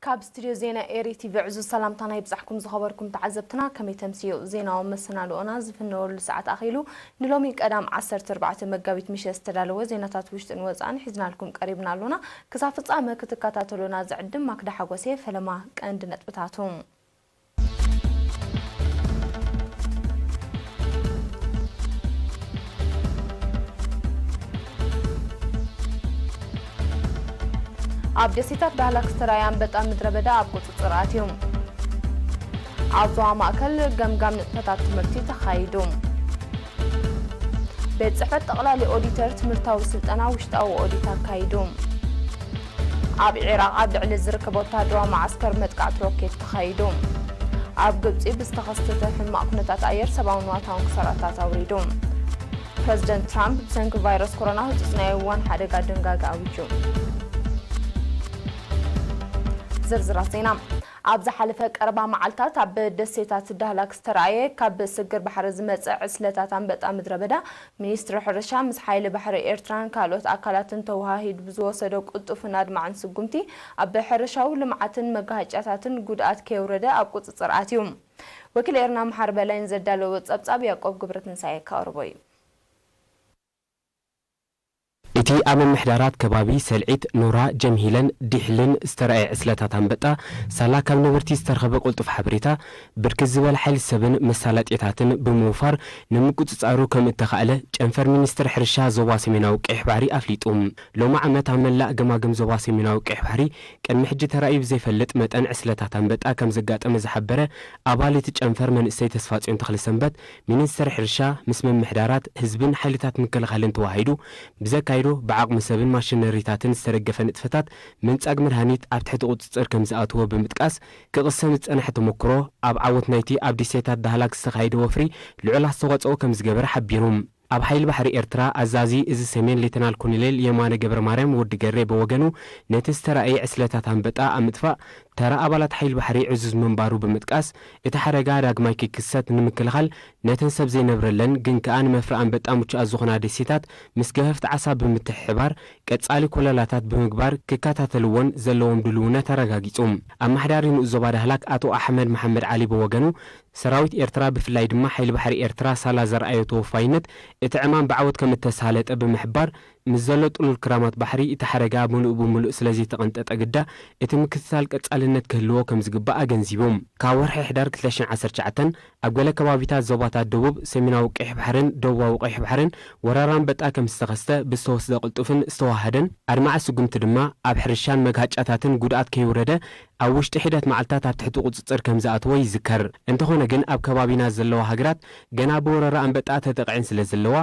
ካብ ስቱድዮ ዜና ኤሪ ቲቪ ዕዙዝ ሰላምታና ይብጻሕኩም ዝኸበርኩም ተዓዘብትና። ከመይ ተምስዮ? ዜናዊ መሰናድኦና ዝፍነወሉ ሰዓት ኣኺሉ። ንሎሚ ቀዳም ዓሰርተ ኣርባዕተ መጋቢት ምሸት ዝተዳለወ ዜናታት ውሽጥን ወጻእን ሒዝናልኩም ቀሪብና ኣሎና። ክሳብ ፍጻመ ክትከታተሉና ዝዕድም ማክዳ ሓጎሴ። ፈለማ ቀንዲ ነጥብታቱ። ኣብ ደሴታት ዳህላክ ዝተራእየ ኣንበጣ ምድረ በዳ ኣብ ቁጽጽር ኣትዩ። ኣብ ዞባ ማእከል ገምጋም ንጥፈታት ትምህርቲ ተኻይዱ። ቤት ጽሕፈት ጠቕላሊ ኦዲተር ትምህርታዊ ስልጠና ውሽጣዊ ኦዲት ኣካይዱ። ኣብ ዒራቕ ኣብ ልዕሊ ዝርከብ ወተሃደራዊ መዓስከር መጥቃዕቲ ሮኬት ተኻይዱ። ኣብ ግብጺ ብዝተኸሰተ ሕማቕ ኩነታት ኣየር ሰብኣውን ንዋታውን ክሳራታት ኣውሪዱ። ፕረዚደንት ትራምፕ ብሰንኪ ቫይረስ ኮሮና ህጹጽ ናይ እዋን ሓደጋ ድንጋገ ኣዊጁ። ዝርዝራት ዜና። ኣብ ዝሓለፈ ቀረባ መዓልታት ኣብ ደሴታት ዳህላክ ዝተራእየ ካብ ስግር ባሕሪ ዝመጽእ ዕስለታት ኣንበጣ ምድረ በዳ፣ ሚኒስትሪ ሕርሻ ምስ ሓይሊ ባሕሪ ኤርትራን ካልኦት ኣካላትን ተወሃሂዱ ብዝወሰዶ ቅልጡፍን ኣድማዕን ስጉምቲ፣ ኣብ ሕርሻዊ ልምዓትን መጋሃጫታትን ጉድኣት ከየውረደ ኣብ ቁጽጽር ኣትዩ። ወኪል ኤርና መሓር በላይ ንዘዳለዎ ጸብጻብ ያዕቆብ ገብረትንሳኤ ከቕርቦ እዩ። እቲ ኣብ ምምሕዳራት ከባቢ ሰልዒት፣ ኖራ፣ ጀምሂለን፣ ዲሕልን ዝተራእየ ዕስለታት ኣንበጣ፣ ሳላ ካብ ነበርቲ ዝተረኸበ ቅልጡፍ ሓበሬታ፣ ብርክት ዝበለ ሓይሊ ሰብን መሳለጥያታትን ብምውፋር ንምቁጽጻሩ ከም እተኻእለ ጨንፈር ሚኒስትሪ ሕርሻ ዞባ ሰሜናዊ ቀይሕ ባሕሪ ኣፍሊጡ። ሎሚ ዓመት ኣብ መላእ ገማግም ዞባ ሰሜናዊ ቀይሕ ባሕሪ ቅድሚ ሕጂ ተራእዩ ብዘይፈልጥ መጠን ዕስለታት ኣንበጣ ከም ዘጋጠመ ዝሓበረ ኣባል እቲ ጨንፈር መንእሰይ ተስፋጽዮን ተኽለሰንበት፣ ሚኒስትሪ ሕርሻ ምስ ምምሕዳራት፣ ህዝብን ሓይልታት ምክልኻልን ተዋሂዱ ብዘካይዶ ብዓቕሚ ሰብን ማሽነሪታትን ዝተደገፈ ንጥፈታት ምንጻግ መድሃኒት ኣብ ትሕቲ ቁጽጽር ከም ዝኣተወ ብምጥቃስ፣ ክቕሰም ዝጸንሐ ተመክሮ ኣብ ዓወት ናይቲ ኣብ ደሴታት ዳህላክ ዝተኻየደ ወፍሪ ልዑል ኣስተዋጽኦ ከም ዝገበረ ሓቢሩ። ኣብ ሓይሊ ባሕሪ ኤርትራ ኣዛዚ እዚ ሰሜን ሌተናል ኮሎኔል የማነ ገብረ ማርያም ወዲ ገሬ ብወገኑ፣ ነቲ ዝተራእየ ዕስለታት ኣንበጣ ኣብ ምጥፋእ ተራ ኣባላት ሓይሊ ባሕሪ ዕዙዝ ምንባሩ ብምጥቃስ፣ እቲ ሓደጋ ዳግማይ ከይክሰት ንምክልኻል ነተን ሰብ ዘይነብረለን ግን ከኣ ንመፍረ ኣንበጣ ምቹኣት ዝኾና ደሴታት ምስ ገፈፍቲ ዓሳ ብምትሕብባር ቀጻሊ ኮለላታት ብምግባር ክከታተልዎን ዘለዎም ድልውነት ኣረጋጊጹ። ኣመሓዳሪ ንኡስ ዞባ ዳህላክ ኣቶ ኣሕመድ መሓመድ ዓሊ ብወገኑ፣ ሰራዊት ኤርትራ ብፍላይ ድማ ሓይሊ ባሕሪ ኤርትራ ሳላ ዘርኣዮ ተወፋይነት እቲ ዕማም ብዓወት ከም እተሳለጠ ብምሕባር፣ ምስ ዘሎ ጥሉል ክራማት ባሕሪ እቲ ሓደጋ ምሉእ ብምሉእ ስለ ዘይተቐንጠጠ ግዳ እቲ ምክትታል ቀጻልነት ክህልዎ ከም ዝግባእ ኣገንዚቡ። ካብ ወርሒ ሕዳር ክልተ ሽሕን ዓሰርተ ትሽዓተን ኣብ ገለ ከባቢታት ዞባታት ደቡብ ሰሜናዊ ቀይሕ ባሕርን ደቡባዊ ቀይሕ ባሕርን ወራር ኣንበጣ ከም ዝተኸስተ ብዝተወስደ ቅልጡፍን ዝተዋሃደን ኣድማዒ ስጉምቲ ድማ ኣብ ሕርሻን መግሃጫታትን ጉድኣት ከይወረደ ኣብ ውሽጢ ሒደት መዓልታት ኣብ ትሕቲ ቁጽጽር ከም ዝኣተወ ይዝከር። እንተኾነ ግን ኣብ ከባቢና ዘለዋ ሃገራት ገና ብወረራ ኣንበጣ ተጠቒዐን ስለ ዘለዋ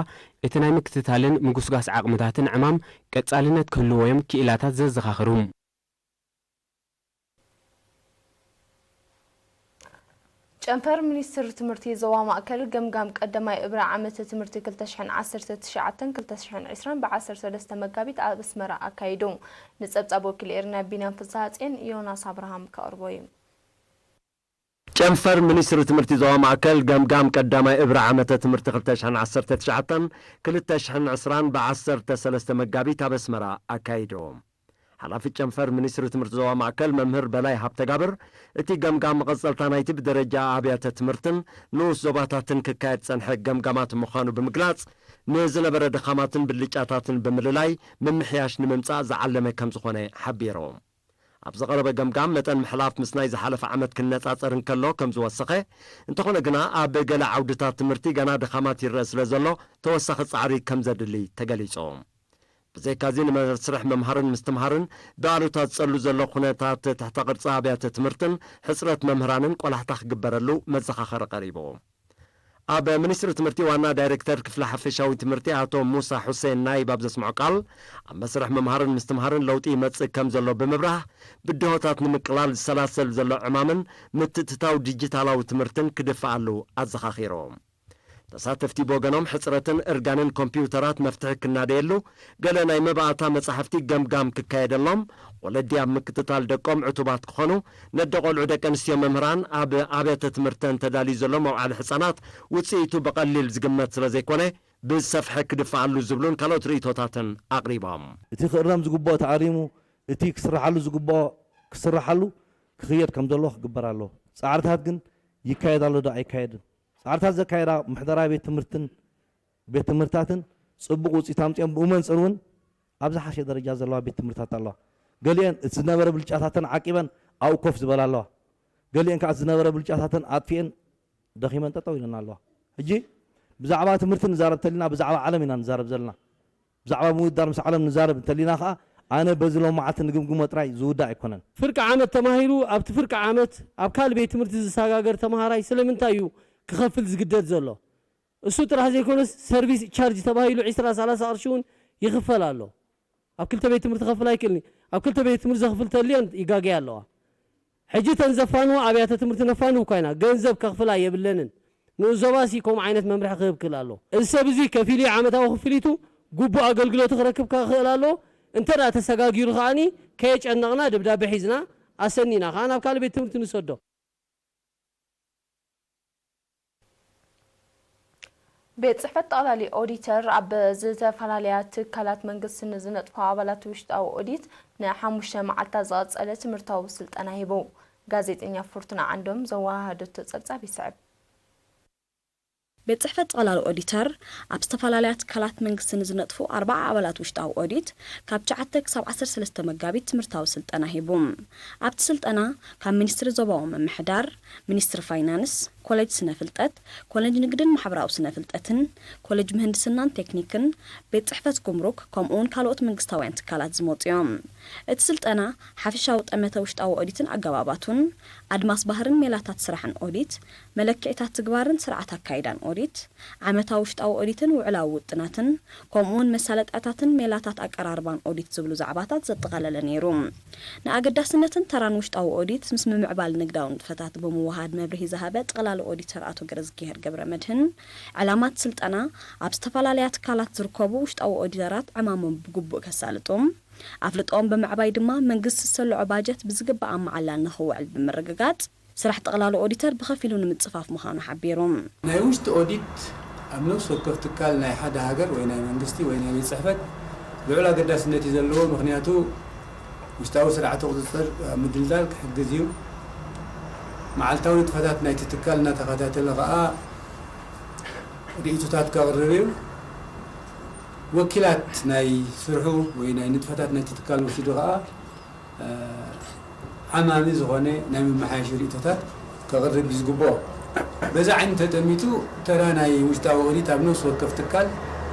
እቲ ናይ ምክትታልን ምጉስጓስ ዓቕምታትን ዕማም ቀጻልነት ክህልዎ እዮም ክኢላታት ዘዘኻኽሩ። ጨንፈር ሚኒስትሪ ትምህርቲ ዞባ ማእከል ገምጋም ቀዳማይ እብረ ዓመተ ትምህርቲ ክልተ ሽሕን ዓሰርተ ትሽዓተን ክልተ ሽሕን ዕስራን ብዓሰርተ ሰለስተ መጋቢት ኣብ ኣስመራ ኣካይዱ። ንጸብጻብ ወኪል ኤርና ቢንያም ፍስሃጽዮን ዮናስ ኣብርሃም ከቕርቦ እዩ። ጨንፈር ሚኒስትሪ ትምህርቲ ዞባ ማእከል ገምጋም ቀዳማይ እብረ ዓመተ ትምህርቲ ክልተ ሽሕን ዓሰርተ ትሽዓተን ክልተ ሽሕን ዕስራን ብዓሰርተ ሰለስተ መጋቢት ኣብ ኣስመራ ኣካይዱ። ሓላፊ ጨንፈር ሚኒስትሪ ትምህርቲ ዞባ ማእከል መምህር በላይ ሃብተጋብር፣ እቲ ገምጋም መቐጸልታ ናይቲ ብደረጃ ኣብያተ ትምህርትን ንኡስ ዞባታትን ክካየድ ዝጸንሐ ገምጋማት ምዃኑ ብምግላጽ፣ ንዝነበረ ድኻማትን ብልጫታትን ብምልላይ ምምሕያሽ ንምምጻእ ዝዓለመ ከም ዝኾነ ሓቢሩ። ኣብ ዝቐረበ ገምጋም መጠን ምሕላፍ ምስ ናይ ዝሓለፈ ዓመት ክነጻጸር እንከሎ ከም ዝወሰኸ፣ እንተኾነ ግና ኣብ ገለ ዓውድታት ትምህርቲ ገና ድኻማት ይረአ ስለ ዘሎ ተወሳኺ ጻዕሪ ከም ዘድሊ ተገሊጹ። ብዘይካዚ ንመስርሕ ምምሃርን ምስትምሃርን ብኣሉታ ዝጸሉ ዘሎ ኩነታት ትሕተ ቅርጺ ኣብያተ ትምህርትን ሕጽረት መምህራንን ቆላሕታ ክግበረሉ መዘኻኸሪ ቀሪቡ። ኣብ ሚኒስትሪ ትምህርቲ ዋና ዳይሬክተር ክፍሊ ሓፈሻዊ ትምህርቲ ኣቶ ሙሳ ሑሴን ናይብ ኣብ ዘስምዖ ቃል፣ ኣብ መስርሕ ምምሃርን ምስትምሃርን ለውጢ ይመጽእ ከም ዘሎ ብምብራህ፣ ብድሆታት ንምቅላል ዝሰላሰል ዘሎ ዕማምን ምትእትታው ዲጂታላዊ ትምህርትን ክድፍኣሉ ኣዘኻኺሩ። ተሳተፍቲ ብወገኖም ሕጽረትን እርጋንን ኮምፒውተራት መፍትሒ ክናደየሉ፣ ገለ ናይ መባእታ መጻሕፍቲ ገምጋም ክካየደሎም፣ ወለዲ ኣብ ምክትታል ደቆም ዕቱባት ክኾኑ፣ ነደ ቆልዑ ደቂ ኣንስትዮ መምህራን ኣብ ኣብያተ ትምህርተን ተዳልዩ ዘሎ መውዓሊ ሕጻናት ውጽኢቱ ብቐሊል ዝግመት ስለ ዘይኮነ ብዝሰፍሐ ክድፍኣሉ ዝብሉን ካልኦት ርእይቶታትን ኣቕሪቦም። እቲ ክእረም ዝግብኦ ተኣሪሙ፣ እቲ ክስርሓሉ ዝግብኦ ክስርሓሉ፣ ክኽየድ ከም ዘለዎ ክግበር ኣለዎ። ጻዕርታት ግን ይካየድ ኣሎ ዶ ኣይካየድን? ጻዕርታት ዘካየዳ ምሕደራ ቤት ትምህርትን ቤት ትምህርትታትን ጽቡቕ ውጽኢት ኣምጺኦም ብኡ መንጽር እውን ኣብ ዝሓሸ ደረጃ ዘለዋ ቤት ትምህርትታት ኣለዋ። ገሊአን እቲ ዝነበረ ብልጫታተን ዓቂበን ኣብኡ ኮፍ ዝበላ ኣለዋ። ገሊአን ከኣ እቲ ዝነበረ ብልጫታተን ኣጥፊአን ደኺመን ጠጠው ኢለን ኣለዋ። ሕጂ ብዛዕባ ትምህርቲ ንዛረብ እንተሊና ብዛዕባ ዓለም ኢና ንዛረብ ዘለና። ብዛዕባ ምውድዳር ምስ ዓለም ንዛረብ እንተሊና ከኣ ኣነ በዚ ሎም መዓልቲ ንግምግሞ ጥራይ ዝውዳእ ኣይኮነን። ፍርቂ ዓመት ተማሂሩ ኣብቲ ፍርቂ ዓመት ኣብ ካልእ ቤት ትምህርቲ ዝሰጋገር ተማሃራይ ስለምንታይ እዩ ክኸፍል ዝግደድ ዘሎ? እሱ ጥራሕ ዘይኮነስ ሰርቪስ ቻርጅ ተባሂሉ ዒስራ ሰላሳ ቅርሺ እውን ይኽፈል ኣሎ። ኣብ ክልተ ቤት ትምህርቲ ክኸፍል ኣይክእልን እዩ። ኣብ ክልተ ቤት ትምህርቲ ዘኽፍል ተልየን ይጋገያ ኣለዋ። ሕጂ እተን ዘፋንዋ ኣብያተ ትምህርቲ ነፋንው እኳ ኢና፣ ገንዘብ ከኽፍላ የብለንን። ንኡስ ዞባሲ ከምኡ ዓይነት መምርሒ ክህብ ክእል ኣለዎ። እዚ ሰብ እዚ ከፊሉ ዓመታዊ ክፍሊቱ ግቡእ ኣገልግሎቱ ክረክብ ክእል ኣለዎ። እንተ ደኣ ተሰጋጊሩ ከኣኒ ከየጨነቕና ደብዳቤ ሒዝና ኣሰኒና ከኣ ናብ ካልእ ቤት ትምህርቲ ንሰዶ። ቤት ጽሕፈት ጠቕላሊ ኦዲተር ኣብ ዝተፈላለያ ትካላት መንግስቲ ንዝነጥፉ ኣባላት ውሽጣዊ ኦዲት ንሓሙሽተ መዓልታት ዝቐጸለ ትምህርታዊ ስልጠና ሂቡ። ጋዜጠኛ ፍርቱና ዓንዶም ዘወሃሃደቶ ጸብጻብ ይስዕብ። ቤት ጽሕፈት ጠቕላሊ ኦዲተር ኣብ ዝተፈላለያ ትካላት መንግስቲ ንዝነጥፉ ኣርባዓ ኣባላት ውሽጣዊ ኦዲት ካብ ትሽዓተ ክሳብ ዓሰርተ ሰለስተ መጋቢት ትምህርታዊ ስልጠና ሂቡ። ኣብቲ ስልጠና ካብ ሚኒስትሪ ዞባዊ ምምሕዳር፣ ሚኒስትሪ ፋይናንስ፣ ኮሌጅ ስነ ፍልጠት፣ ኮሌጅ ንግድን ማሕበራዊ ስነ ፍልጠትን፣ ኮሌጅ ምህንድስናን ቴክኒክን፣ ቤት ጽሕፈት ጉምሩክ ከምኡ እውን ካልኦት መንግስታውያን ትካላት ዝመጹ እዮም። እቲ ስልጠና ሓፈሻዊ ጠመተ ውሽጣዊ ኦዲትን ኣገባባቱን፣ ኣድማስ ባህርን ሜላታት ስራሕን ኦዲት፣ መለክዒታት ትግባርን ስርዓት ኣካይዳን ኦዲት፣ ዓመታዊ ውሽጣዊ ኦዲትን ውዕላዊ ውጥናትን፣ ከምኡ እውን መሳለጥያታትን ሜላታት ኣቀራርባን ኦዲት ዝብሉ ዛዕባታት ዘጠቓለለ ነይሩ። ንኣገዳስነትን ተራን ውሽጣዊ ኦዲት ምስ ምምዕባል ንግዳዊ ንጥፈታት ብምውሃድ መብርሂ ዝሃበ ጠቕላሊ ኦዲተር ኣቶ ገረዝጊሄር ገብረመድህን፣ ዕላማ እቲ ስልጠና ኣብ ዝተፈላለያ ትካላት ዝርከቡ ውሽጣዊ ኦዲተራት ዕማሞም ብግቡእ ከሳልጡ፣ ኣፍልጦኦም ብምዕባይ ድማ መንግስቲ ዝሰልዖ ባጀት ብዝግባእ ኣብ መዓላ ንኽውዕል ብምርግጋጽ፣ ስራሕ ጠቕላሊ ኦዲተር ብኸፊሉ ንምጽፋፍ ምዃኑ ሓቢሩ። ናይ ውሽጢ ኦዲት ኣብ ነፍሲ ወከፍ ትካል ናይ ሓደ ሃገር ወይ ናይ መንግስቲ ወይ ናይ ቤት ጽሕፈት ልዑል ኣገዳስነት እዩ ዘለዎ። ምኽንያቱ ውሽጣዊ ስርዓተ ቁጽጽር ኣብ ምድልዳል ክሕግዝ እዩ። መዓልታዊ ንጥፈታት ናይቲ ትካል እናተኸታተለ ኸኣ ርእይቶታት ከቕርብ እዩ። ወኪላት ናይ ስርሑ ወይ ናይ ንጥፈታት ናይቲ ትካል ወሲዱ ኸኣ ዓማሚ ዝኾነ ናይ መመሓየሺ ርእይቶታት ከቕርብ እዩ ዝግብኦ። በዛ ዓይኒ ተጠሚቱ ተራ ናይ ውሽጣዊ ኦዲት ኣብ ነፍሲ ወከፍ ትካል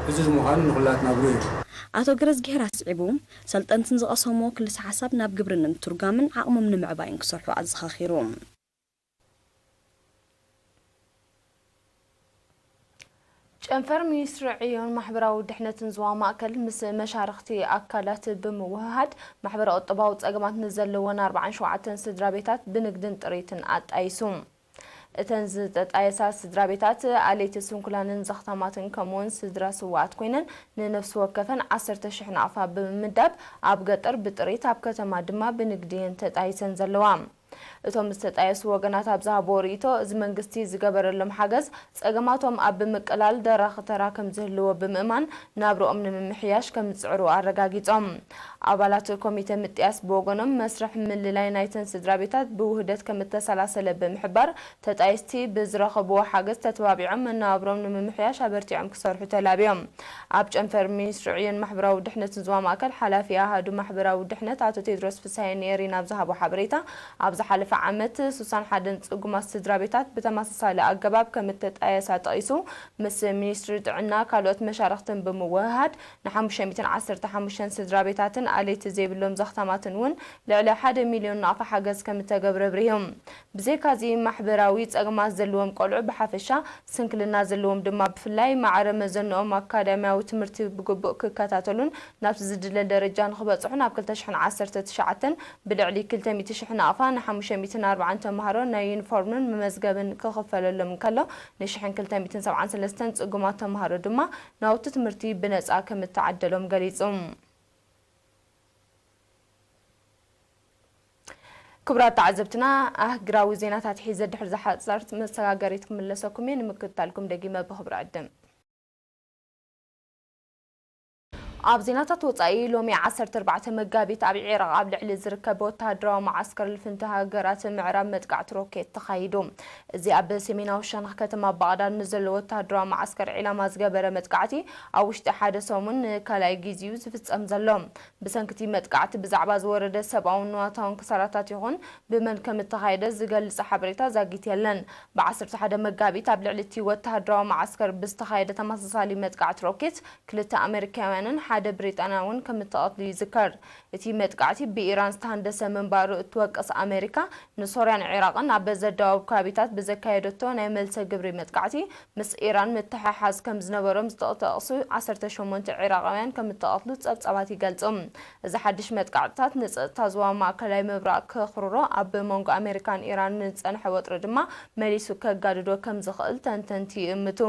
ዕዙዝ ምዃኑ ንኹላትና ብሩህ እዩ። ኣቶ ገረዝጊሄር ኣስዒቡ፣ ሰልጠንትን ዝቐሰምዎ ክልሰ ሓሳብ ናብ ግብሪ ንምትርጓምን ዓቕሞም ንምዕባይን ክሰርሑ ኣዘኻኺሩ። ጨንፈር ሚኒስትሪ ዕዮን ማሕበራዊ ድሕነትን ዞባ ማእከል ምስ መሻርኽቲ ኣካላት ብምውህሃድ ማሕበረ ቁጠባዊ ጸገማት ንዘለወን ኣርባዓን ሸውዓተን ስድራ ቤታት ብንግድን ጥሪትን ኣጣይሱ። እተን ዝተጣየሳ ስድራ ቤታት ኣለይቲ ስንኩላንን ዘኽታማትን ከምኡውን ስድራ ስውኣት ኮይነን ንነፍሲ ወከፈን ዓሰርተ ሽሕ ናቕፋ ብምምዳብ ኣብ ገጠር ብጥሪት ኣብ ከተማ ድማ ብንግዲ እየን ተጣይሰን ዘለዋ። እቶም ዝተጣየሱ ወገናት ኣብ ዝሃብዎ ርእይቶ፣ እዚ መንግስቲ ዝገበረሎም ሓገዝ ጸገማቶም ኣብ ብምቅላል ደራኺ ተራ ከም ዝህልዎ ብምእማን፣ ናብርኦም ንምምሕያሽ ከም ዝጽዕሩ ኣረጋጊጾም። ኣባላት ኮሚተ ምጥያስ ብወገኖም፣ መስርሕ ምልላይ ናይተን ስድራ ቤታት ብውህደት ከም እተሰላሰለ ብምሕባር፣ ተጣየስቲ ብዝረኸብዎ ሓገዝ ተተባቢዖም መነባብሮም ንምምሕያሽ ኣበርቲዖም ክሰርሑ ተላብዮም። ኣብ ጨንፈር ሚኒስትሪ ዕዮን ማሕበራዊ ድሕነትን ዞባ ማእከል ሓላፊ ኣሃዱ ማሕበራዊ ድሕነት ኣቶ ቴድሮስ ፍስሃየ ንኤሪና ኣብ ዝሃቦ ሓበሬታ፣ ኣብ ዝሓለፈ ዓመት ስሳን ሓደን ጽጉማት ስድራ ቤታት ብተመሳሳሊ ኣገባብ ከም እተጣየሳ ጠቒሱ፣ ምስ ሚኒስትሪ ጥዕና ካልኦት መሻርኽትን ብምውህሃድ ንሓሙሽተ ሚእትን ዓሰርተ ሓሙሽተን ስድራ ቤታትን ኣለይቲ ዘይብሎም ዘኽታማትን እውን ልዕሊ ሓደ ሚልዮን ናቕፋ ሓገዝ ከም እተገብረ ኣብሪሁ። ብዘይካዚ ማሕበራዊ ጸገማት ዘለዎም ቆልዑ ብሓፈሻ፣ ስንክልና ዘለዎም ድማ ብፍላይ፣ ማዕረ መዘንኦም ኣካዳሚያዊ ትምህርቲ ብግቡእ ክከታተሉን ናብቲ ዝድለ ደረጃ ንኽበጽሑን ኣብ ክልተ ሽሕን ዓሰርተ ትሽዓተን ብልዕሊ ክልተ ሚእቲ ሽሕ ናቕፋ ንሓሙሽተ ሚእትን ኣርባዓን ተምሃሮ ናይ ዩኒፎርምን መመዝገብን ክኽፈለሎም እንከሎ፣ ንሽሕን ክልተ ሚእትን ሰብዓን ሰለስተን ጽጉማት ተምሃሮ ድማ ናውቲ ትምህርቲ ብነጻ ከም እተዓደሎም ገሊጹ። ክቡራት ተዓዘብትና፣ ኣህግራዊ ዜናታት ሒዘ ድሕሪ ዝሓጸርት መሰጋገሪት ክምለሰኩም እየ። ንምክትታልኩም ደጊመ ብኽብሪ ዕድም። ኣብ ዜናታት ወጻኢ፣ ሎሚ ዓሰርተ ኣርባዕተ መጋቢት ኣብ ዒራቕ ኣብ ልዕሊ ዝርከብ ወተሃደራዊ መዓስከር ልፍንቲ ሃገራት ምዕራብ መጥቃዕቲ ሮኬት ተኻይዱ። እዚ ኣብ ሰሜናዊ ሸነኽ ከተማ ባቕዳድ ንዘሎ ወተሃደራዊ መዓስከር ዒላማ ዝገበረ መጥቃዕቲ፣ ኣብ ውሽጢ ሓደ ሰሙን ንካልኣይ ግዜኡ ዝፍጸም ዘሎ። ብሰንኪ እቲ መጥቃዕቲ ብዛዕባ ዝወረደ ሰብኣውን ንዋታውን ክሳራታት ይኹን ብመን ከም እተኻየደ ዝገልጽ ሓበሬታ ዛጊት የለን። ብ ዓሰርተ ሓደ መጋቢት ኣብ ልዕሊ እቲ ወተሃደራዊ መዓስከር ብዝተኻየደ ተመሳሳሊ መጥቃዕቲ ሮኬት፣ ክልተ ኣመሪካውያንን ሓደ ብሪጣንያውን ከም እተቐትሉ ይዝከር። እቲ መጥቃዕቲ ብኢራን ዝተሃንደሰ ምንባሩ እትወቅስ ኣመሪካ፣ ንሶርያን ዒራቕን ኣብ ዘደዋውብ ከባቢታት ብዘካየደቶ ናይ መልሰ ግብሪ መጥቃዕቲ፣ ምስ ኢራን ምትሕሓዝ ከም ዝነበሮም ዝጠቕሱ ዓሰርተ ሸሞንተ ዒራቓውያን ከም እተቐትሉ ጸብጻባት ይገልጹ። እዚ ሓድሽ መጥቃዕትታት ንጸጥታ ዞባ ማእከላይ ምብራቕ ከኽርሮ፣ ኣብ መንጎ ኣመሪካን ኢራንን ዝጸንሐ ወጥሪ ድማ መሊሱ ከጋድዶ ከም ዝኽእል ተንተንቲ ይእምቱ።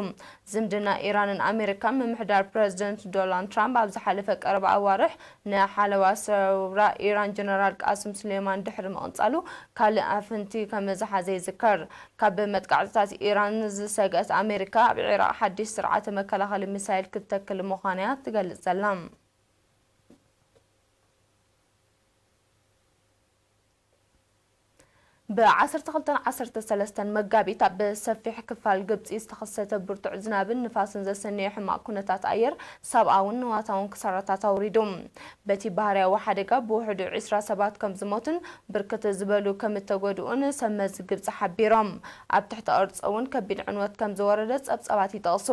ዝምድና ኢራንን ኣመሪካን፣ ምምሕዳር ፕረዚደንት ዶናልድ ትራምፕ ኣብ ዝሓለፈ ቀረባ ኣዋርሕ ንሓለዋ ሰውራ ኢራን ጀነራል ቃስም ሱሌማን ድሕሪ ምቕንጻሉ፣ ካልእ ኣፍንቲ ከም ዝሓዘ ይዝከር። ካብ መጥቃዕትታት ኢራን ዝሰግአት ኣመሪካ፣ ኣብ ዒራቕ ሓድሽ ስርዓተ መከላኸሊ ሚሳይል ክትተክል ምዃና እያ ትገልጽ ዘላ። ብ ዓሰርተ ክልተን ዓሰርተ ሰለስተን መጋቢት ኣብ ሰፊሕ ክፋል ግብጺ ዝተኸሰተ ብርቱዕ ዝናብን ንፋስን ዘሰነዮ ሕማቕ ኩነታት ኣየር ሰብኣውን ንዋታውን ክሳራታት ኣውሪዱ። በቲ ባህርያዊ ሓደጋ ብውሕዱ ዕስራ ሰባት ከም ዝሞቱን ብርክት ዝበሉ ከም እተጎድኡን ሰብ መዚ ግብጺ ሓቢሮም። ኣብ ትሕቲ ቅርጺ እውን ከቢድ ዕንወት ከም ዝወረደ ጸብጻባት ይጠቕሱ።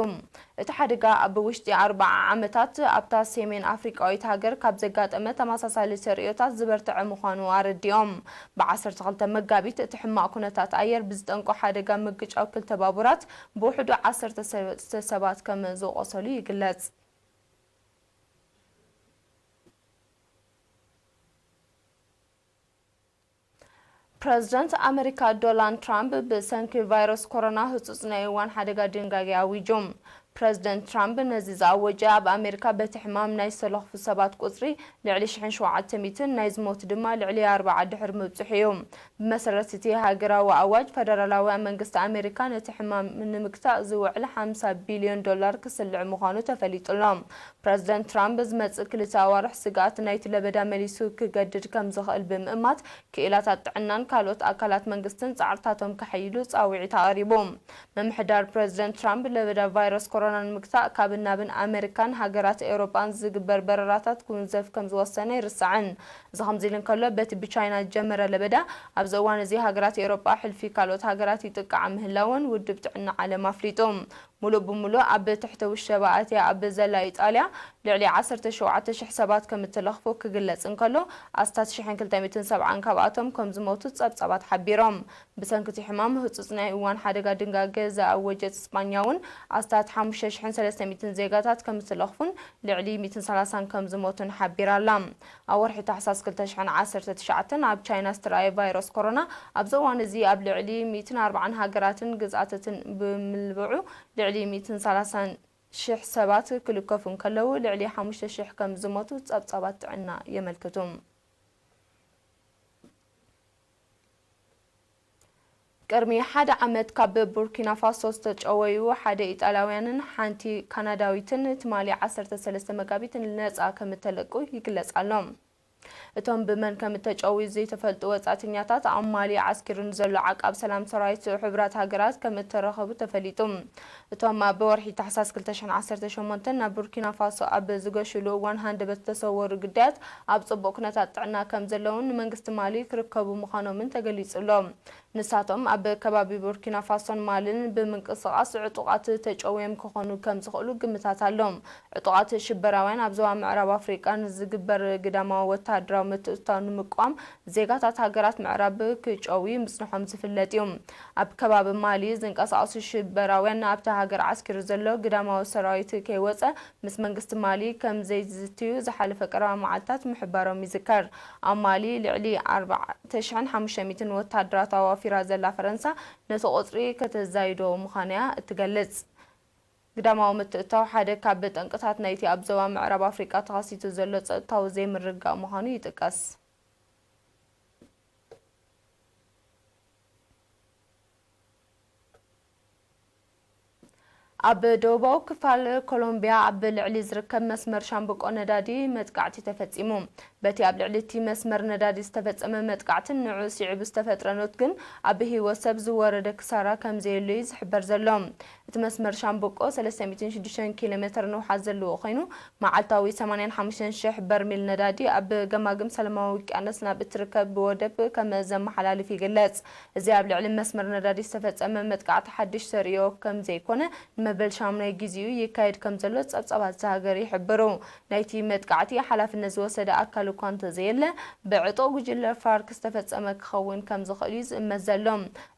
እቲ ሓደጋ ኣብ ውሽጢ ኣርብዓ ዓመታት ኣብታ ሰሜን ኣፍሪቃዊት ሃገር ካብ ዘጋጠመ ተመሳሳሊ ተርእዮታት ዝበርትዐ ምዃኑ ኣረዲኦም። ብ ዓሰርተ ክልተ መጋቢት እቲ ሕማቕ ኩነታት ኣየር ብዝጠንቆ ሓደጋ ምግጫው ክልተ ባቡራት ብውሕዱ ዓሰርተ ሰለስተ ሰባት ከም ዝቖሰሉ ይግለጽ። ፕረዚደንት ኣመሪካ ዶናልድ ትራምፕ ብሰንኪ ቫይረስ ኮሮና ህጹጽ ናይ እዋን ሓደጋ ድንጋጌ ኣዊጁ። ፕረዚደንት ትራምፕ ነዚ ዝኣወጀ፣ ኣብ ኣመሪካ በቲ ሕማም ናይ ዝተለኽፉ ሰባት ቁጽሪ ልዕሊ ሽሕን ሸውዓተ ሚእትን፣ ናይ ዝሞቱ ድማ ልዕሊ ኣርብዓ ድሕሪ ምብጽሑ እዩ። ብመሰረት እቲ ሃገራዊ ኣዋጅ፣ ፈደራላዊ መንግስቲ ኣመሪካ ነቲ ሕማም ንምግታእ ዝውዕል ሓምሳ ቢልዮን ዶላር ክስልዕ ምዃኑ ተፈሊጡ ኣሎ። ፕረዚደንት ትራምፕ ዝመጽእ ክልተ ኣዋርሕ ስግኣት ናይቲ ለበዳ መሊሱ ክገድድ ከም ዝኽእል ብምእማት፣ ክኢላታት ጥዕናን ካልኦት ኣካላት መንግስትን ጻዕርታቶም ከሐይሉ ጻውዒት ኣቕሪቡ። ምምሕዳር ፕረዚደንት ትራምፕ ለበዳ ቫይረስ ኮሮና ንምግታእ ካብን ናብን ኣመሪካን ሃገራት ኤውሮጳን ዝግበር በረራታት ክውንዘፍ ከም ዝወሰነ ኣይርሳዕን። እዚ ከምዚ ኢሉ እንከሎ፣ በቲ ብቻይና ዝጀመረ ለበዳ ኣብዚ እዋን እዚ ሃገራት ኤውሮጳ ሕልፊ ካልኦት ሃገራት ይጥቅዓ ምህላወን ውድብ ጥዕና ዓለም ኣፍሊጡ። ሙሉእ ብሙሉእ ኣብ ትሕቲ ውሸባ ኣትያ ኣብ ዘላ ኢጣልያ ልዕሊ ዓሰርተ ሸውዓተ ሽሕ ሰባት ከም እተለኽፉ ክግለጽ እንከሎ፣ ኣስታት ሽሕን ክልተ ሚእትን ሰብዓን ካብኣቶም ከም ዝሞቱ ጸብጻባት ሓቢሮም። ብሰንኪ እቲ ሕማም ህጹጽ ናይ እዋን ሓደጋ ድንጋገ ዝኣወጀት ስጳኛ እውን ኣስታት ሓሙሽተ ሽሕን ሰለስተ ሚእትን ዜጋታት ከም እተለኽፉን ልዕሊ ሚእትን ሰላሳን ከም ዝሞቱን ሓቢራ ኣላ። ኣብ ወርሒ ታሕሳስ ክልተ ሽሕን ዓሰርተ ትሽዓተን ኣብ ቻይና ዝተራእየ ቫይረስ ኮሮና፣ ኣብዚ እዋን እዚ ኣብ ልዕሊ ሚእትን ኣርብዓን ሃገራትን ግዝኣታትን ብምልብዑ፣ ልዕሊ ሚእትን ሰላሳን ሽሕ ሰባት ክልከፉ እንከለዉ፣ ልዕሊ ሓሙሽተ ሽሕ ከም ዝሞቱ ጸብጻባት ጥዕና የመልክቱ። ቅድሚ ሓደ ዓመት ካብ ቡርኪና ፋሶ ዝተጨወዩ ሓደ ኢጣልያውያንን ሓንቲ ካናዳዊትን ትማሊ ዓሰርተ ሰለስተ መጋቢት ነጻ ከም እተለቁ ይግለጽ ኣሎ። እቶም ብመን ከም እተጨውዩ ዘይተፈልጡ ወጻእተኛታት ኣብ ማሊ ዓስኪሩ ንዘሎ ዓቃብ ሰላም ሰራዊት ሕቡራት ሃገራት ከም እተረኸቡ ተፈሊጡ። እቶም ኣብ ወርሒ ታሕሳስ ክልተ ሽሕን ዓሰርተ ሸሞንተን ናብ ቡርኪና ፋሶ ኣብ ዝገሹሉ እዋን ሃንደበት ዝተሰወሩ ግዳያት ኣብ ጽቡቕ ኩነታት ጥዕና ከም ዘለውን ንመንግስቲ ማሊ ክርከቡ ምዃኖምን ተገሊጹ ኣሎ። ንሳቶም ኣብ ከባቢ ቡርኪና ፋሶን ማልን ብምንቅስቓስ ዕጡቓት ተጨውዮም ክኾኑ ከም ዝኽእሉ ግምታት ኣሎ። ዕጡቓት ሽበራውያን ኣብ ዞባ ምዕራብ ኣፍሪቃ ንዝግበር ግዳማዊ ወተሃደራዊ ምትእትታው ንምቅዋም ዜጋታት ሃገራት ምዕራብ ክጨውዩ ምጽንሖም ዝፍለጥ እዩ። ኣብ ከባቢ ማሊ ዝንቀሳቐሱ ሽበራውያን ኣብታ ሃገር ዓስኪሩ ዘሎ ግዳማዊ ሰራዊት ከይወጸ ምስ መንግስቲ ማሊ ከም ዘይዝትዩ ዝሓለፈ ቀረባ መዓልታት ምሕባሮም ይዝከር። ኣብ ማሊ ልዕሊ ኣርባዕተ ሽሕን ሓሙሽተ ሚእትን ወተሃደራት ኣዋፊራ ዘላ ፈረንሳ ነቲ ቁጽሪ ከተዛይዶ ምዃና እያ እትገልጽ። ግዳማዊ ምትእትታው ሓደ ካብ ጠንቅታት ናይቲ ኣብ ዞባ ምዕራብ ኣፍሪቃ ተኸሲቱ ዘሎ ጸጥታዊ ዘይምርግጋእ ምዃኑ ይጥቀስ። ኣብ ደቡባዊ ክፋል ኮሎምቢያ ኣብ ልዕሊ ዝርከብ መስመር ሻምብቆ ነዳዲ መጥቃዕቲ ተፈጺሙ። በቲ ኣብ ልዕሊ እቲ መስመር ነዳዲ ዝተፈጸመ መጥቃዕትን ንዑ ስዒቡ ዝተፈጥረ ኖት ግን ኣብ ህይወት ሰብ ዝወረደ ክሳራ ከም ዘየሎ እዩ ዝሕበር ዘሎ። እቲ መስመር ሻምብቆ ሰለስተ ሚእትን ሽዱሽተን ኪሎ ሜተር ንውሓት ዘለዎ ኮይኑ፣ መዓልታዊ ሰማንያን ሓሙሽተን ሽሕ በርሚል ነዳዲ ኣብ ገማግም ሰላማዊ ውቅያኖስ ናብ እትርከብ ወደብ ከም ዘመሓላልፍ ይግለጽ። እዚ ኣብ ልዕሊ መስመር ነዳዲ ዝተፈጸመ መጥቃዕቲ ሓድሽ ተርእዮ ከም ዘይኮነ፣ ንመበል ሻሙናይ ግዜኡ ይካየድ ከም ዘሎ ጸብጻባት እታ ሃገር ይሕብሩ። ናይቲ መጥቃዕቲ ሓላፍነት ዝወሰደ ኣካል እኳ እንተዘየለ፣ ብዕጡቕ ጉጅለ ፋርክ ዝተፈጸመ ክኸውን ከም ዝኽእል እዩ ዝእመት ዘሎ።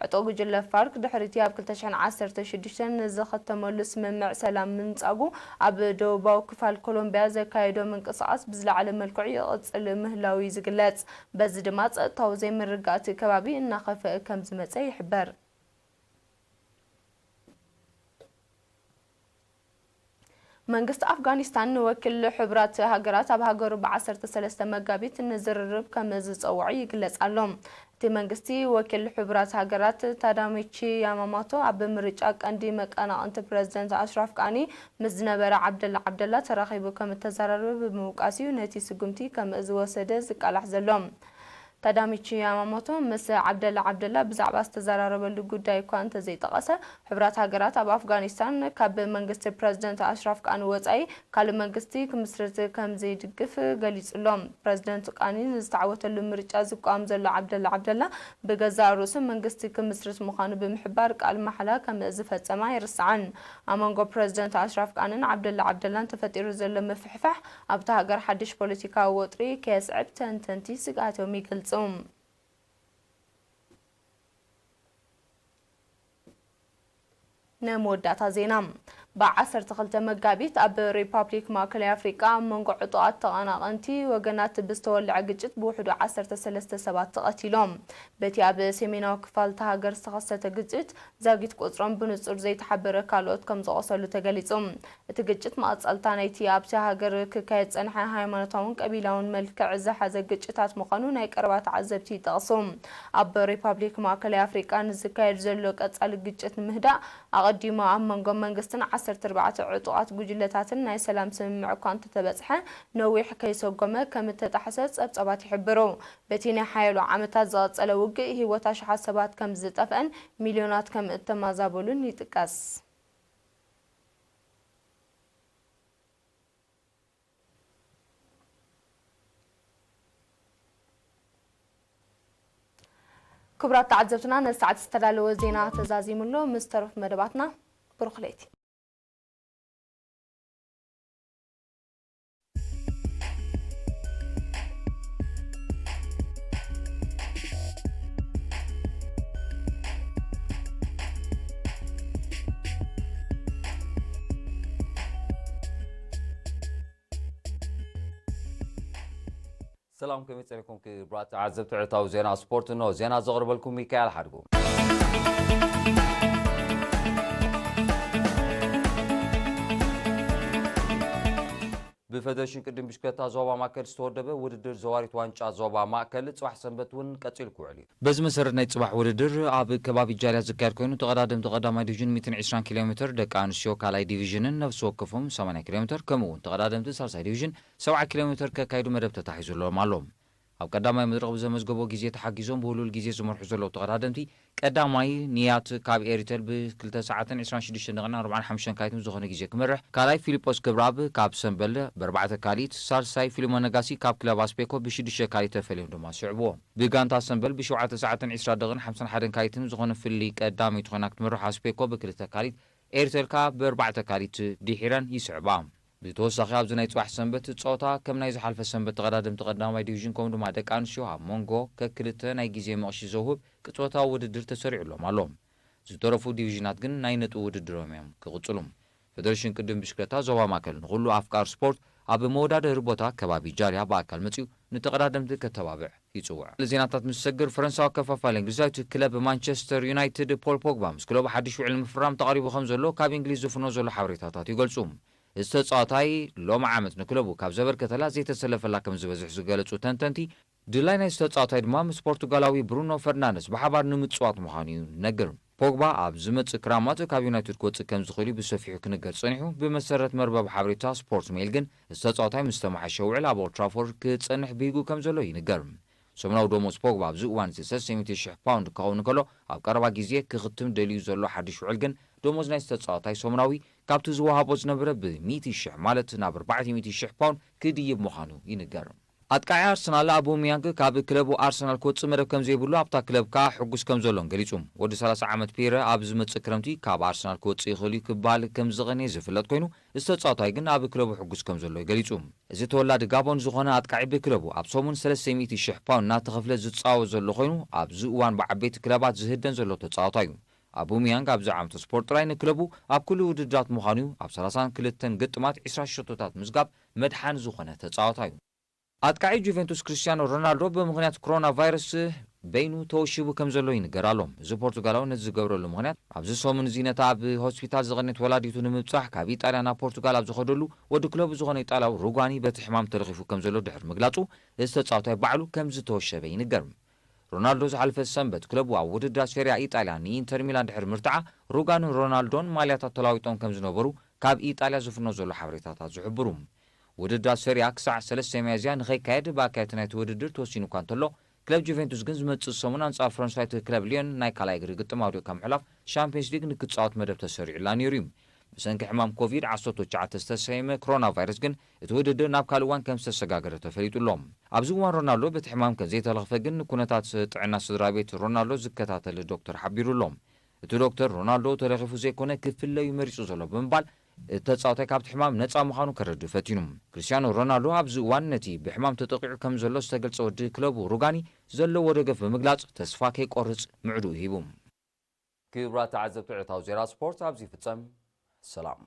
ዕጡቕ ጉጅለ ፋርክ ድሕሪ እቲ ኣብ ክልተ ሽሕን ዓሰርተ ሽዱሽተን ንዝኸተመሉ ስምምዕ ሰላም ምንጻጉ፣ ኣብ ደቡባዊ ክፋል ኮሎምቢያ ዘካየዶ ምንቅስቓስ ብዝለዓለ መልክዑ ይቕጽል ምህላዉ እዩ ዝግለጽ። በዚ ድማ ጸጥታዊ ዘይምርግጋእ እቲ ከባቢ እናኸፍአ ከም ዝመጸ ይሕበር። መንግስቲ ኣፍጋኒስታን ንወኪል ሕቡራት ሃገራት ኣብ ሃገሩ ብ ዓሰርተ ሰለስተ መጋቢት ንዝርርብ ከም ዝጸውዖ ይግለጽ ኣሎ። እቲ መንግስቲ፣ ወኪል ሕቡራት ሃገራት ታዳሚቺ ያማማቶ ኣብ ምርጫ ቀንዲ መቀናቕንቲ ፕረዚደንት ኣሽራፍ ቃኒ ምስ ዝነበረ ዓብደላ ዓብደላ ተራኺቡ ከም እተዘራረበ ብምውቃስ እዩ ነቲ ስጉምቲ ከም ዝወሰደ ዝቃላሕ ዘሎ። ታዳሚቺ ያማሞቶ ምስ ዓብደላ ዓብደላ ብዛዕባ ዝተዘራረበሉ ጉዳይ እኳ እንተዘይጠቐሰ፣ ሕቡራት ሃገራት ኣብ ኣፍጋኒስታን ካብ መንግስቲ ፕረዚደንት ኣሽራፍ ቃኒ ወጻኢ ካልእ መንግስቲ ክምስርት ከም ዘይድግፍ ገሊጹ ኣሎ። ፕረዚደንት ቃኒ ንዝተዓወተሉ ምርጫ ዝቃወም ዘሎ ዓብደላ ዓብደላ፣ ብገዛእ ርእሱ መንግስቲ ክምስርት ምዃኑ ብምሕባር፣ ቃል ማሕላ ከም ዝፈጸመ ኣይርሳዕን። ኣብ መንጎ ፕረዚደንት ኣሽራፍ ቃንን ዓብደላ ዓብደላን ተፈጢሩ ዘሎ ምፍሕፋሕ፣ ኣብታ ሃገር ሓድሽ ፖለቲካዊ ወጥሪ ከየስዕብ ተንተንቲ ስግኣቶም ይገልጹ። ንመወዳእታ ዜና። ብ ዓሰርተ ክልተ መጋቢት ኣብ ሪፓብሊክ ማእከላይ ኣፍሪቃ ኣብ መንጎ ዕጡቓት ተቐናቐንቲ ወገናት ብዝተወልዐ ግጭት ብውሕዱ ዓሰርተ ሰለስተ ሰባት ተቐቲሎም። በቲ ኣብ ሰሜናዊ ክፋል እታ ሃገር ዝተኸሰተ ግጭት ዛጊት ቁጽሮም ብንጹር ዘይተሓበረ ካልኦት ከም ዝቖሰሉ ተገሊጹ። እቲ ግጭት መቐጸልታ ናይቲ ኣብቲ ሃገር ክካየድ ዝጸንሐ ሃይማኖታውን ቀቢላውን መልክዕ ዝሓዘ ግጭታት ምዃኑ ናይ ቀረባ ተዓዘብቲ ይጠቕሱ። ኣብ ሪፓብሊክ ማእከላይ ኣፍሪቃ ንዝካየድ ዘሎ ቀጻሊ ግጭት ንምህዳእ፣ ኣቐዲሙ ኣብ መንጎ መንግስትን ዓሰርተ ኣርባዕተ ዕጡቓት ጉጅለታትን ናይ ሰላም ስምምዕ እኳ እንተተበጽሐ፣ ነዊሕ ከይሰጎመ ከም እተጣሕሰ ጸብጻባት ይሕብሩ። በቲ ናይ ሓያሎ ዓመታት ዝቐጸለ ውግእ፣ ህይወት ኣሽሓት ሰባት ከም ዝጠፍአን ሚልዮናት ከም እተመዛበሉን ይጥቀስ። ክቡራት ተዓዘብትና፣ ነዚ ሰዓት ዝተዳለወ ዜና ተዛዚሙ ኣሎ። ምስ ተረፉ መደባትና ብሩኽ ለይቲ። ሰላም፣ ከመይ ጸኒሕኩም ክቡራት ተዓዘብቲ ዕለታዊ ዜና ስፖርት? እንሆ ዜና ዘቕርበልኩም ሚካኤል ሓድጉ። ብፌደሬሽን ቅድም ብሽክለታ ዞባ ማእከል ዝተወደበ ውድድር ዘዋሪት ዋንጫ ዞባ ማእከል ጽባሕ ሰንበት እውን ቀጺሉ ክውዕል እዩ። በዚ መሰረት ናይ ጽባሕ ውድድር ኣብ ከባቢ ጃልያ ዝካየድ ኮይኑ፣ ተቐዳደምቲ ቀዳማይ ዲቪዥን ሚእትን ዕስራን ኪሎ ሜትር፣ ደቂ ኣንስትዮ ካልኣይ ዲቪዥንን ነፍሲ ወከፎም ሰማንያ ኪሎ ሜትር፣ ከምኡ እውን ተቐዳደምቲ ሳልሳይ ዲቪዥን ሰብዓ ኪሎ ሜትር ከካይዱ መደብ ተታሒዙሎም ኣሎ። ኣብ ቀዳማይ መድረኽ ብዘመዝገቦ ግዜ ተሓጊዞም ብህሉል ግዜ ዝመርሑ ዘለዉ ተቐዳደምቲ፣ ቀዳማይ ንያት ካብ ኤሪተል ብ ክልተ ሰዓትን ዕስራን ሽዱሽተን ደቂቃን ኣርባዓን ሓሙሽተን ካሊትን ዝኾነ ግዜ ክመርሕ፣ ካልኣይ ፊሊጶስ ክብረኣብ ካብ ሰምበል ብ ኣርባዕተ ካሊት፣ ሳልሳይ ፊልሞን ነጋሲ ካብ ክለብ ኣስፔኮ ብ ሽዱሽተ ካሊት ተፈልዮም ድማ ስዕብዎ። ብጋንታ ሰምበል ብ ሸውዓተ ሰዓትን ዕስራ ደቂቃን ሓምሳን ሓደን ካሊትን ዝኾነ ፍልልይ ቀዳመይቲ ኮይና ክትመርሕ ኣስፔኮ ብ ክልተ ካሊት፣ ኤሪተል ከኣ ብ ኣርባዕተ ካሊት ድሒረን ይስዕባ። ብተወሳኺ ኣብዚ ናይ ጽባሕ ሰንበት ጸወታ ከም ናይ ዝሓልፈ ሰንበት ተቐዳደምቲ ቀዳማይ ዲቪዥን ከምኡ ድማ ደቂ ኣንስትዮ ኣብ መንጎ ከክልተ ናይ ግዜ መቕሺ ዘውህብ ቅጽበታዊ ውድድር ተሰሪዑሎም ኣሎ። ዝተረፉ ዲቪዥናት ግን ናይ ነጥቢ ውድድሮም እዮም ክቕጽሉ። ፌደሬሽን ቅድም ብሽክለታ ዞባ ማእከል ንኹሉ ኣፍቃር ስፖርት ኣብ መወዳደሪ ቦታ ከባቢ ጃልያ ብኣካል መጺኡ ንተቐዳደምቲ ከተባብዕ ይጽውዕ። ዜናታት ምስ ሰግር፣ ፈረንሳዊ ኣከፋፋሊ እንግሊዛዊት ክለብ ማንቸስተር ዩናይትድ ፖል ፖግባ ምስ ክለቡ ሓድሽ ውዕል ንምፍራም ተቓሪቡ ከም ዘሎ ካብ እንግሊዝ ዝፍኖ ዘሎ ሓበሬታታት ይገልጹ። እዚ ተጻዋታይ ሎሚ ዓመት ንክለቡ ካብ ዘበርከተላ ዘይተሰለፈላ ከም ዝበዝሕ ዝገለጹ ተንተንቲ፣ ድላይ ናይዚ ተጻዋታይ ድማ ምስ ፖርቱጋላዊ ብሩኖ ፈርናንደስ ብሓባር ንምጽዋት ምዃኑ እዩ ነግር። ፖግባ ኣብ ዝመጽእ ክራማት ካብ ዩናይትድ ክወጽእ ከም ዝኽእል እዩ ብሰፊሑ ክንገር ጸኒሑ። ብመሰረት መርበብ ሓበሬታ ስፖርት ሜይል ግን፣ ዝተጻዋታይ ምስ ተመሓሸ ውዕል ኣብ ኦልትራፎርድ ክጸንሕ ብሂጉ ከም ዘሎ ይንገር። ሰሙናዊ ደሞዝ ፖግባ ኣብዚ እዋን እዚ ሰለስተ ሚእቲ ሽሕ ፓውንድ ክኸውን እንከሎ፣ ኣብ ቀረባ ግዜ ክኽትም ደልዩ ዘሎ ሓድሽ ውዕል ግን፣ ደሞዝ ናይ ዝተጻዋታይ ሰሙናዊ ካብቲ ዝወሃቦ ዝነበረ ብሚእቲ ሽሕ፣ ማለት ናብ ኣርባዕተ ሚእቲ ሽሕ ፓውንድ ክድይብ ምዃኑ ይንገር። ኣጥቃዒ ኣርሰናል ኣቡሚያንግ ካብ ክለቡ ኣርሰናል ክወጽእ መደብ ከም ዘይብሉ፣ ኣብታ ክለብ ከኣ ሕጉስ ከም ዘሎን ገሊጹ። ወዲ ሰላሳ ዓመት ፒረ ኣብ ዝመጽእ ክረምቲ ካብ ኣርሰናል ክወጽእ ይኽእል እዩ ክበሃል ከም ዝቐነየ ዝፍለጥ ኮይኑ፣ ዝተጻዋታይ ግን ኣብ ክለቡ ሕጉስ ከም ዘሎ ገሊጹ። እዚ ተወላዲ ጋቦን ዝኾነ ኣጥቃዒ ብክለቡ ኣብ ሰሙን ሰለስተ ሚእቲ ሽሕ ፓውንድ እናተኸፍለ ዝጻወት ዘሎ ኮይኑ፣ ኣብዚ እዋን ብዓበይቲ ክለባት ዝህደን ዘሎ ተጻዋታይ እዩ። ኣቡሚያንግ ኣብዚ ዓመት ስፖርት ጥራይ ንክለቡ ኣብ ኩሉ ውድድራት ምዃኑ እዩ። ኣብ ሰላሳን ክልተን ግጥማት ዕስራ ሸቶታት ምዝጋብ መድሓኒ ዝኾነ ተጻዋታይ እዩ። ኣጥቃዒ ጁቬንቱስ ክርስቲያኖ ሮናልዶ ብምኽንያት ኮሮና ቫይረስ በይኑ ተወሺቡ ከም ዘሎ ይንገር ኣሎ። እዚ ፖርቱጋላዊ ነዚ ዝገብረሉ ምኽንያት፣ ኣብዚ ሰሙን እዚ ነታ ኣብ ሆስፒታል ዝቐነየት ወላዲቱ ንምብጻሕ ካብ ኢጣልያ ናብ ፖርቱጋል ኣብ ዝኸደሉ፣ ወዲ ክለቡ ዝኾነ ኢጣልያዊ ሩጋኒ በቲ ሕማም ተለኺፉ ከም ዘሎ ድሕሪ ምግላጹ፣ እዚ ተጻዋታይ ባዕሉ ከም ዝተወሸበ ይንገር። ሮናልዶ ዝሓለፈ ሰንበት ክለቡ ኣብ ውድድራት ሴሪያ ኢጣልያ ንኢንተር ሚላን ድሕሪ ምርትዓ፣ ሩጋንን ሮናልዶን ማልያታት ተለዋዊጦም ከም ዝነበሩ ካብ ኢጣልያ ዝፍኖ ዘሎ ሓበሬታታት ዝሕብሩ። ውድድራት ሴሪያ ክሳዕ ሰለስተ ሚያዝያ ንኸይካየድ ብኣካየድቲ ናይቲ ውድድር ተወሲኑ እኳ እንተሎ፣ ክለብ ጁቬንቱስ ግን ዝመጽእ ሰሙን ኣንጻር ፈረንሳዊት ክለብ ሊዮን ናይ ካልኣይ እግሪ ግጥም ኣውዲቑ ካብ ምሕላፍ ሻምፒዮንስ ሊግ ንክጻወት መደብ ተሰሪዑላ ነይሩ እዩ። ብሰንኪ ሕማም ኮቪድ ዓሰርተ ትሽዓተ ዝተሰየመ ኮሮና ቫይረስ ግን እቲ ውድድር ናብ ካልእ እዋን ከም ዝተሰጋገረ ተፈሊጡ ኣሎ። ኣብዚ እዋን ሮናልዶ በቲ ሕማም ከም ዘይተለኽፈ ግን ንኩነታት ጥዕና ስድራ ቤት ሮናልዶ ዝከታተል ዶክተር ሓቢሩ ኣሎ። እቲ ዶክተር ሮናልዶ ተለኺፉ ዘይኮነ ክፍለዩ መሪጹ ዘሎ ብምባል፣ እቲ ተጻዋታይ ካብቲ ሕማም ነጻ ምዃኑ ከረድእ ፈቲኑ። ክርስቲያኖ ሮናልዶ ኣብዚ እዋን ነቲ ብሕማም ተጠቒዑ ከም ዘሎ ዝተገልጸ ወዲ ክለቡ ሩጋኒ ዘለዎ ደገፍ ብምግላጽ፣ ተስፋ ከይቆርጽ ምዕዱኡ ሂቡ። ክቡራት ተዓዘብቲ፣ ዕለታዊ ዜና ስፖርት ኣብዚ ይፍጸም። ሰላም።